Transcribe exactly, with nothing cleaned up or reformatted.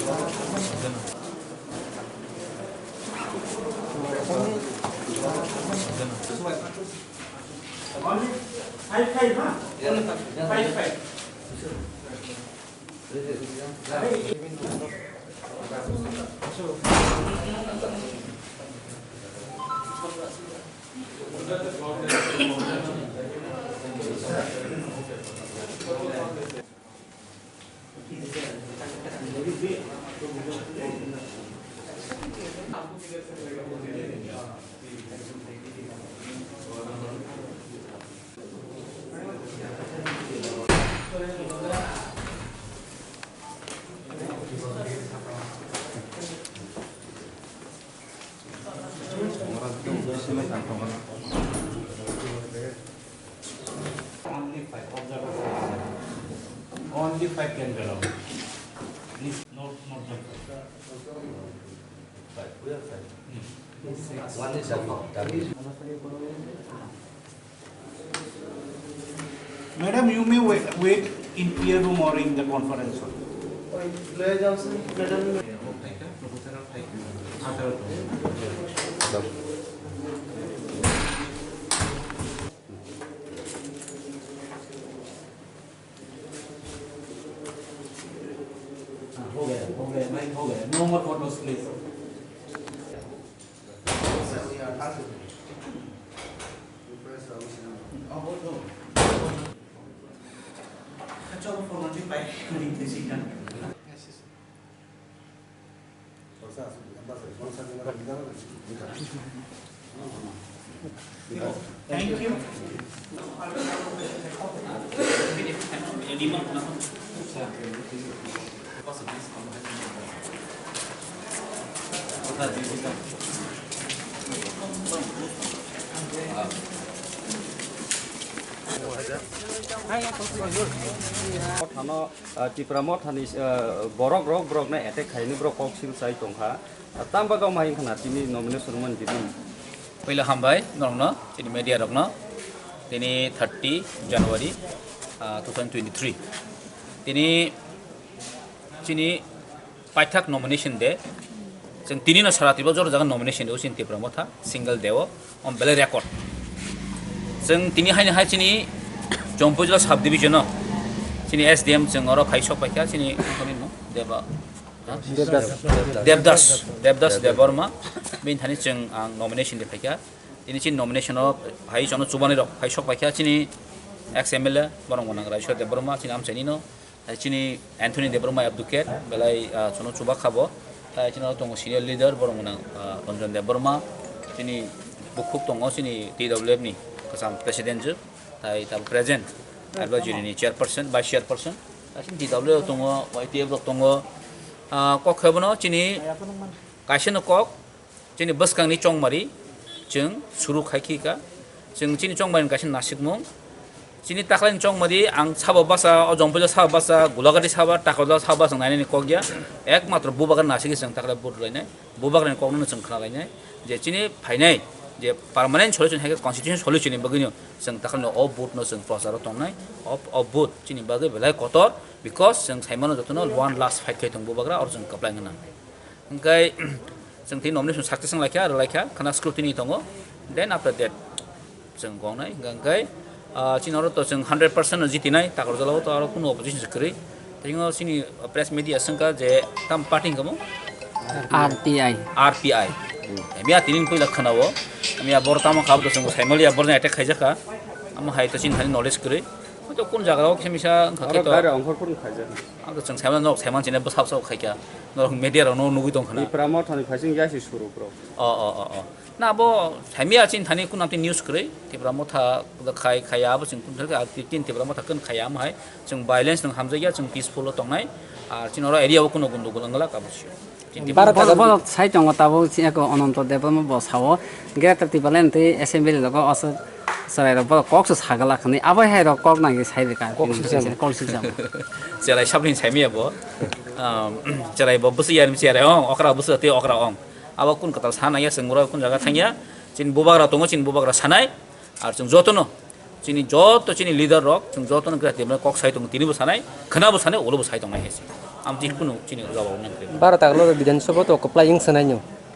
Only five five, ha? Only five five. Only five, observe. Only five can be allowed. Please, not, not jump. Five, we are five. Hmm. One is a, that is Madam, you may wait, wait in P A room or in the conference hall. हाँ, हो गया, हो गया, माइक हो गया। No more photos, please. Thank you. Thano, ah, Tipra Mothani, ah, borok rok, borok na attack khaini borok kok sil sai tongkha. Ah, tam bagwi ma hinkha na tini nomination man tini. Puila hambai norokno, tini media rokno. Tini thirty January, ah, two thousand twenty-three. Tini chini paithak nomination day. Chwng tini no sara Tripura jora jaga nomination day o chini Tipra Motha single day o, on belai record. Chwng tini haini hai chini Jampui Jila sub division o chini S D M chwng oro phai sok paikha chini, no, Deba, ha? Devdas. Devdas, Devdas Debbarma. Bini thani chwng ang nomination day phaikha. Tini chini nomination o hai chono chubani rok phai sok paikha chini ex M L A borok mwnang Raiswa Debbarma chini amchaini no. Hai chini Anthony Debbarma advocate belai, ah, chono chubak kha bo. Tai chini tongo senior leader borok mwnang, ah, Ranjan Debbarma. Chini bukhuk tongo chini T W F ni kwcham president je. Tai tabuk present advisory ni chairperson, vice chairperson. Tai chini T W F tongo, Y T F rok tongo. Ah, kok khe bono chini kaisa no kok. Chini bwskangni chongmari chwng suru khai khi kha. Chwng chini chongmari kaisa nasikmung. Chini taklaini chongmari ang sabo basa, o Jongpila sabo basa, Gulagati sabo, Takarjala sabo basa nainani kok ya. Ekmatro bubagra nasigi chwng taklai vote lainai. Bubagrani kokno chwng khna lainai. Je chini phainai, je permanent solution hai khe constitution solution ni bagwino chwng taklai o vote no chwng procharo tongnai. O, o vote chini bagwi belai kotor, because chwng saimano jotono one last fight khai tong bubagra, or chwng kwplai nang. Hingkai chwng tini nomination success wng laikha, rw laikha, khana scrutiny tongo. Then after that, chwng gongnai, hingkai, ah, chini oro to chwng hundred percent no jitinai, Takarjala o to aro kunu opposition se kwrwi. Tini o chini press media swngkha je tam party hingkha mo? R P I. R P I. Miya tini puila khana o, miya bor tamo kha bo to chwng saimaliya, bor attack khaijakha. Amo hai to chini thani knowledge kwrwi. Hoi to kun jaga o khe misa wngkha khe to. Aro gari ongkhor phuru khaijak. Ang to chwng saiman nok saiman chini bwsa bwsa khaikha. Norok media rok no nugwi tong khana. Tipra Mothani phaising ya si suru bro. O, o, o, o. Na bo saimya chini thani kun amtwi news kwrwi. Tipra Motha khai khaya abo chwng kun thangkha, tin Tipra Motha kun khaya amo hai. Chwng violence nung hamjakya, chwng peaceful o tongnai. Ar chini oro area o kuno gundugul wngla kabo sio. Chini Baro Tipra Boro, boro sai tongo tabuk chini eko Ononto Debbarma bo sao. Greater Tipraland tei assembly logo oso chwrai rok borok kok se sagala khani abo hai rok kok nang sai rika. Kok sijak. Kok sijak. Cherai sabni saimaya bo. Um, cherai bo bwswi yar cherai ong, okra bwswi tei okra ong. Abo kun kwtal sa nang ya chwng boro kun jaga thang ya. Chini bubagra tongo, chini bubagra sanai. Ar chwng jotono, chini joto chini leader rok, chwng jotono gra tebna kok sai tongo, tini bo sanai, khwna bo sanai, ulo bo sai tongnai hai se. Amtwi kunu chini jawab nang kri. Baro taklo Bidhan Sabha to kwplai wng sanai no.